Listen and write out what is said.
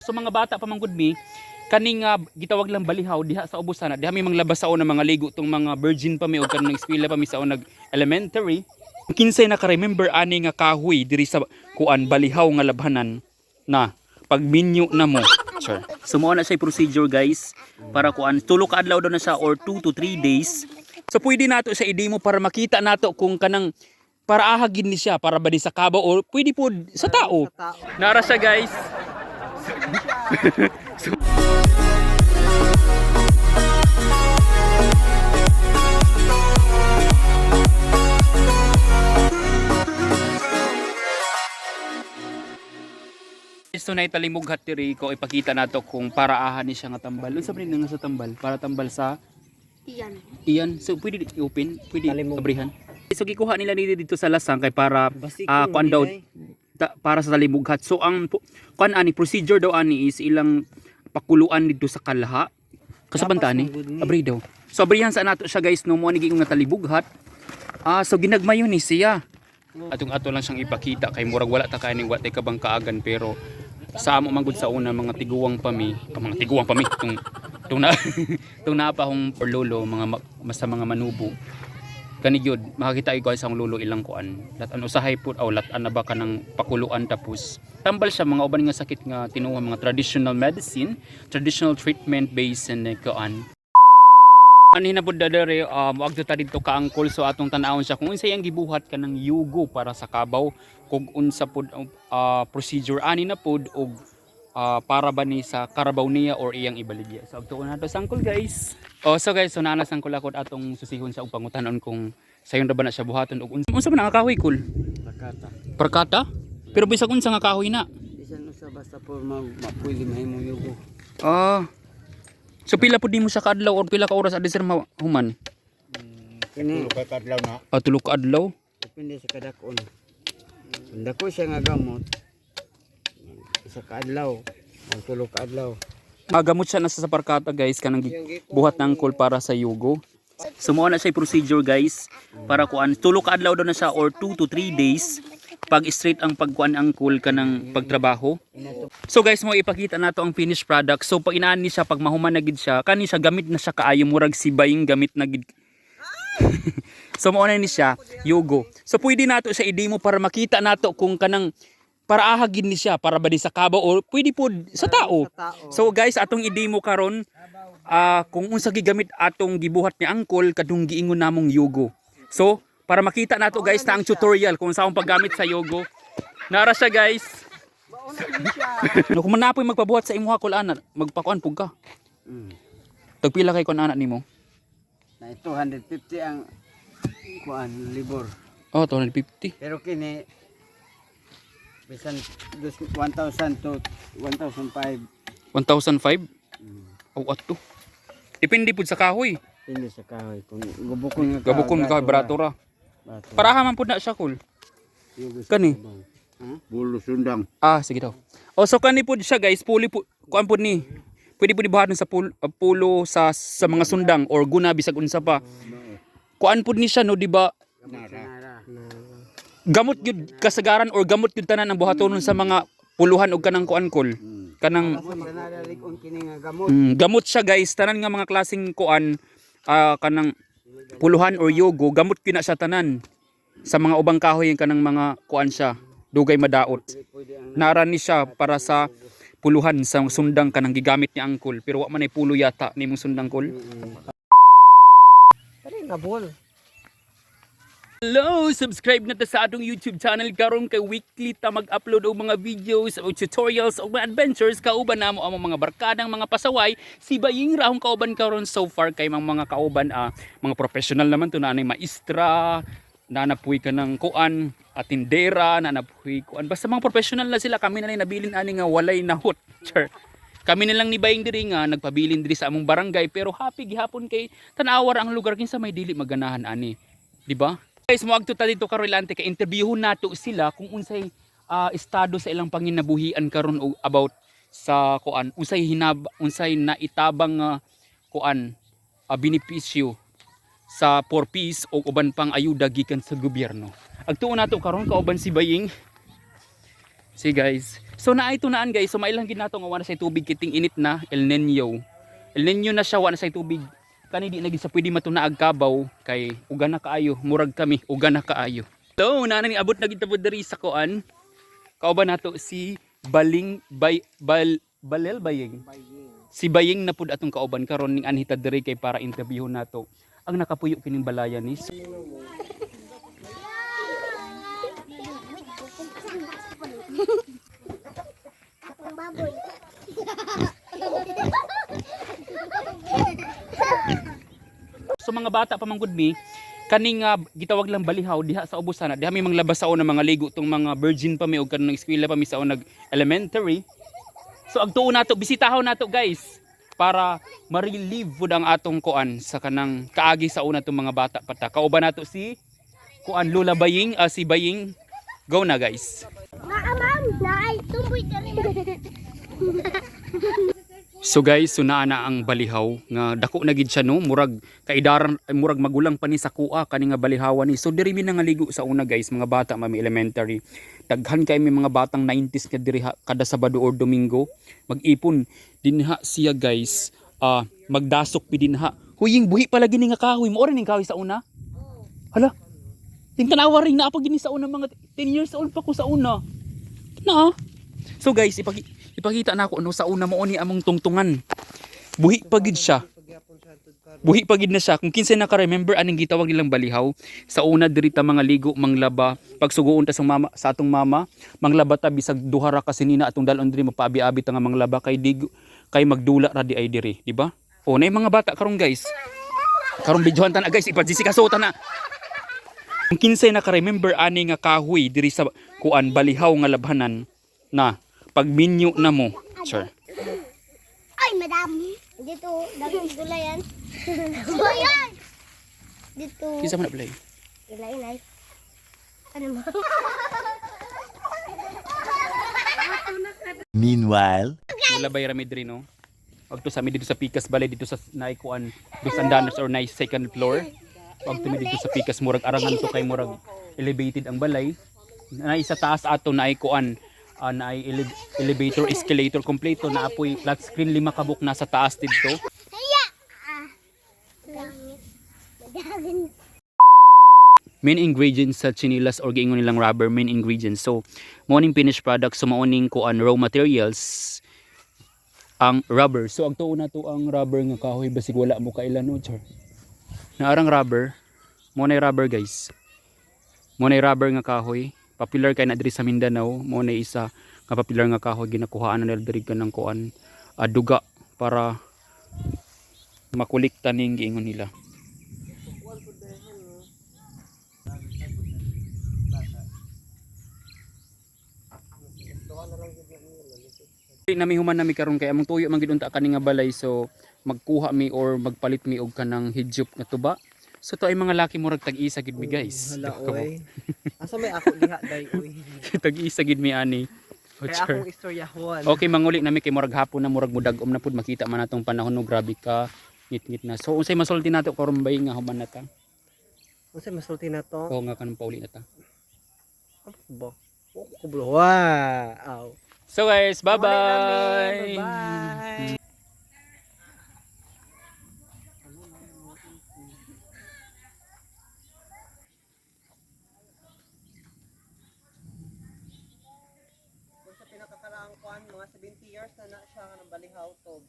So mga bata pa man gud mi, kaning gitawag lang balihaw diha sa ubusan na diha mi manglabas sa una, mga ligo tong mga virgin pa mi og kanang eskwela pa mi sa unag elementary. Kinsay naka-remember ani nga kahoy diri sa kuan, balihaw nga labhanan na pagminyo na mo? Sure. So mao na siya procedure, guys, para kuan, tulo ka adlaw daw na siya or 2 to 3 days. So pwede nato sa i-demo para makita nato kung kanang para ahagin ni siya, para ba di sa kaba or pwede po sa tao. Nara siya, guys. So na italimughat diri ko, ipakita nato kung paraahan ni siya nga tambal. Unsa ba ni nga sa tambal? Para tambal sa Iyan. Iyan. So pwede i-open, pwede abrihan. So gikuha nila nito dito sa lasang kay para kuan daw para sa talimughat. So ang kuan ani, procedure daw ani is ilang pakuluan dito sa kalha. Kasaban ta ani? Abri daw. So abrihan sa nato siya, guys, no, mo ani nga talibughat. So ginagmayo ni siya. Atong ato lang siyang ipakita kay murag wala ta kay wa tay kabang kaagan, pero sa amo man gud sa una mga tiguang pa mi, mga tiguang pa mi tung tung na tung naa pa akong lolo, mga basta mga manubo kani gyud makakita ko sa akong lolo, ilang kuan, latan usahay pud aw latan na ba kanang pakuluan, tapos tambal siya mga uban nga sakit nga tinuha, mga traditional medicine, traditional treatment based in kuan ani na pud dadere. Moagto ta didto ka angkol, so atong tan-awon siya kung unsa iyang gibuhat kanang yugo para sa kabaw, kung unsa pud procedure ani na pud og para ba ni sa karabaw niya or iyang ibaligya. So agtuon nato sa angkol, guys. Oh, so guys, so naa na sa angkol ako, atong susihon sa og pangutanon kung sayon ra ba na siya buhaton og unsa, unsa ba na ang kahoy, kul? Pakata. Perkata? Pero bisag unsa nga kahoy na? Bisan usa, basta po mapwede mahimong yugo. Ah. So pila pud nimo siya kaadlaw or pila ka oras adi sir mahuman? Kini Tulo ka kadlaw na. Ah, tulo ka adlaw. Depende sa kadakon. Kung dako siya nga gamot, isa ka adlaw, ang tulo ka adlaw. Gamot siya nasa sa parkata, guys, kanang buhat ng angkol para sa yugo. So mao na siya procedure, guys, para kuan, tulo ka adlaw daw na siya or 2 to 3 days pag straight ang pagkuan angkol kanang pagtrabaho. So guys, mo ipakita nato ang finished product. So pag inaan ni siya, pag mahuman na gid siya, kani siya gamit na siya kaayo, murag sibayng gamit na gid. So mao na ni siya yugo. So pwede nato sa i-demo para makita nato kung kanang para ahagin ni siya, para ba di sa kaba or pwede pod sa tao. So guys, atong i-demo karon kung unsa gigamit atong gibuhat ni angkol kadung giingon namong yugo. So para makita nato, guys, na ang tutorial kung sa akong paggamit sa yugo. Nara siya, guys. No, kung manapoy magpabuhat sa imuha kul ana, magpakuan pug ka. Tagpila kay kun ana nimo? Na 250 ang kuan libor. Oh, 250. Pero kini bisan 1,000 to 1,005. 1,005? Oh, ato. Depende pud sa kahoy. Depende sa kahoy. Kung gubukon nga kahoy, Gabukon ka barato ra. Barato. Paraha man pud na siya kul. Yugo sa Kani. kabaw. Ha? Bulo sundang. Ah, sige daw. Oh, so kani pud siya, guys, puli po kuan pud ni. Pwede pud ibuhaton sa pulo sa mga sundang or guna bisag unsa pa. Kuan pud ni siya, no, di ba? Nara. Gamot gyud kasagaran or gamot gyud tanan ang buhatonon sa mga puluhan og kanang kuan kol. Kanang Gamot sa nara lig-on kini nga gamot. Gamot siya, guys, tanan nga mga klaseng kuan, kanang puluhan or yogo, gamot gyud na siya tanan. Sa mga ubang kahoy yung kanang mga kuan siya, dugay madaot. Pwede ang Nara ni siya para sa puluhan sa sundang kanang gigamit ni angkol, pero wa man ay pulo yata nimong sundang kol. Hello! Subscribe na ta sa atong YouTube channel karon kay weekly ta mag-upload og mga videos o tutorials o mga adventures kauban namo ang mga barkadang mga pasaway. Si Baying ra akong kauban karon so far kay mga kauban, mga professional naman to na anay maestra, nanapuy ka ng kuan, atindera, nanapuy kuan. Basta mga professional na sila, kami na lang nabilin ani nga walay nahot. Sure. Kami na lang ni Baying diri nga nagpabilin diri sa among barangay, pero happy gihapon kay tan-awar ang lugar, kinsa may dili maganahan ani, di ba? Guys, moagto ta dito karon ilante kay interviewon nato sila kung unsay estado sa ilang panginabuhian karon og about sa kuan, unsay hinab, unsay naitabang kuan, benepisyo sa 4 Ps o uban pang ayuda gikan sa gobyerno. Agtuon nato karon kauban si Baying. See, guys. So naay tunaan, guys. So mailang gid nato nga wala say tubig, kiting init na El Nino. El Nino na siya, wala say tubig. Kani di na gid sa pwede matunaag kabaw kay uga na kaayo, murag kami uga na kaayo. So naa ni abot na gid ta pod diri sa kuan. Kauban nato si Baling Bay Bal Balel Baying. Si Baying na pud atong kauban karon ning anhita diri kay para interview nato ang nakapuyo kining balaya ni. Ang baboy. So mga bata pa man gud mi, kaning gitawag lang balihaw diha sa ubusan na diha mi manglabas sa una, mga ligo tong mga virgin pa mi og kanang eskwela pa mi sa unag elementary. So agtuo nato, bisitahon nato, guys, para ma-relieve pud ang atong kuan sa kanang kaagi sa una tong mga bata pa ta. Kauban nato si kuan Lula Baying, si Baying. Go na, guys. Naa ma'am, naay tumboy diri. So guys, so naa na ang balihaw nga dako na gid siya, no, murag kaidaran, ay, murag magulang pa ni sa kuha kani nga balihawan ni. So diri mi nangaligo sa una, guys, mga bata mami elementary. Daghan kay mi mga batang 90s nga diri kada Sabado or Domingo mag-ipon dinha siya, guys. Ah, magdasok pi dinha. Huying buhi pala gini nga kahoy, mo ning kahoy sa una. Hala. Yung tanawa ring naa pa gini sa una, mga 10 years old pa ko sa una. Na. So guys, ipakita na ako ano sa una mo ni among tungtungan. Buhi pa gid siya. Buhi pa gid na siya. Kung kinsay naka-remember aning gitawag nilang balihaw, sa una diri ta mga ligo, manglaba, pagsugoon ta sa mama, sa atong mama, manglaba ta bisag duha ra ka sinina atong dalon diri, magpaabi-abi ta nga manglaba kay dig kay magdula ra di ay diri, di ba? O na mga bata karon, guys. Karon videohan ta na, guys, ipajisikaso ta na. Kung kinsay naka-remember ani nga kahoy diri sa kuan balihaw nga labhanan na pagminyo na mo, sir. Ay, madam. Dito, daging gulayan. Gulayan. Dito. Kinsa man na play? Gulay nay. Ano mo? Meanwhile, Mulabay rami diri, no. Wag to sa mi dito sa Pikas balay dito sa naay kuan dos andanas or naay second floor. Wag to mi dito sa Pikas, murag arangan to kay murag elevated ang balay. Naay sa taas ato naay kuan, naay elevator, escalator kompleto na apoy flat screen lima kabuk nasa taas didto. Hiya. Ah. Langit. Madagin. Main ingredients sa chinilas or giingon nilang rubber, main ingredients. So morning finished product, so maoning kuan raw materials ang rubber. So ang tuo na to ang rubber nga kahoy, basig wala mo kailan, no, char. Naarang rubber mo na rubber, guys, mo na rubber nga kahoy, popular kay na diri sa Mindanao. Mo na isa nga popular nga kahoy, ginakuhaan na nila diri kanang kuan, duga para makulikta ning giingon nila. Nami human nami karon kay among tuyo man gid unta kani nga balay, so magkuha mi or magpalit mi og kanang hidyop nga tuba. So to ay mga laki, murag tag-isa gid mi, guys. Hala oy. Asa may ako diha day oy. Tag-isa gid mi ani. Oh, Kaya char. akong istoryahon. Okay, manguli nami kay murag hapon na, murag mudag-om na pud, makita man atong panahon, no, grabe ka ngit-ngit na. So unsay masulti nato karon bay nga human na ta? Unsa masulti na to? O nga kanang pauli na ta. Ano ba? Wa ko kabalo. Wow. So guys, bye-bye. Bye. Sa pinakakaraang kuan, mga 70 years na na siya nga ng balihaw to.